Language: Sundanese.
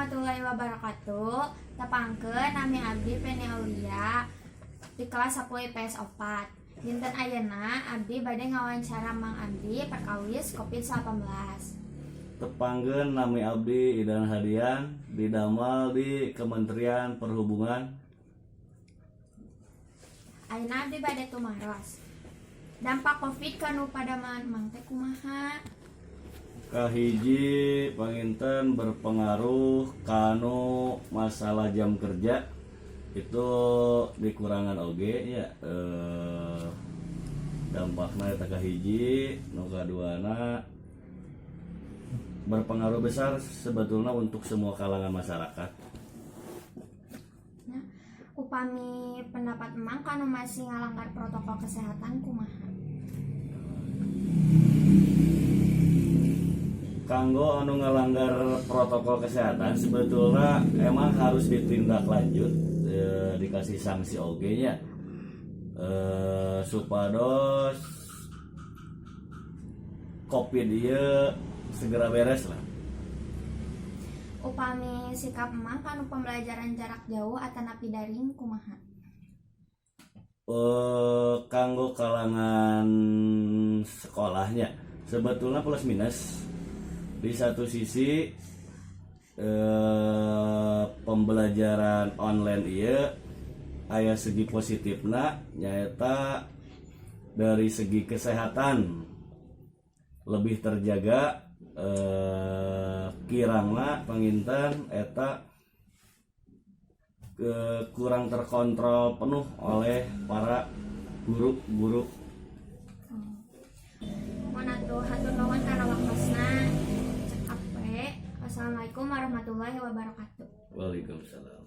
warahmatullahi wabarakatuh. Tepangkeun, nami abdi Peni Aulia di kelas 10 IPS 4. Dinten ayeuna abdi bade ngawancara Mang Abdi perkawis Covid-19. Tepangkeun, nami abdi Idan Hadian, didamel di Kementerian Perhubungan. Ayeuna abdi bade tumaros. Dampak Covid kanu padamelan Mang teh kumaha? Kahiji, panginten berpengaruh kanu masalah jam kerja itu dikurangan oge ya. Dampakna eta kahiji. Nu kaduana, berpengaruh besar sebetulnya untuk semua kalangan masyarakat. Nah, upami pendapat Emang kanu masih ngalanggar protokol kesehatan kumaha? Kanggo anu ngalanggar protokol kesehatan sebetulnya emang harus ditindak lanjut, dikasih sanksi oge nya, supados Covid ieu segera beres lah. Upami sikap Emang kanu pembelajaran jarak jauh atanapi daring kumaha? Kanggo kalangan sekolahnya sebetulnya plus minus. Di satu sisi, pembelajaran online ieu aya segi positifna, nyaeta dari segi kesehatan lebih terjaga. Kirangna panginten eta kurang terkontrol penuh oleh para guru-guru. Mohon atuh, hatur nuhun kana waktosna. Cekap we. Wassalamualaikum warahmatullahi wabarakatuh. Waalaikumsalam.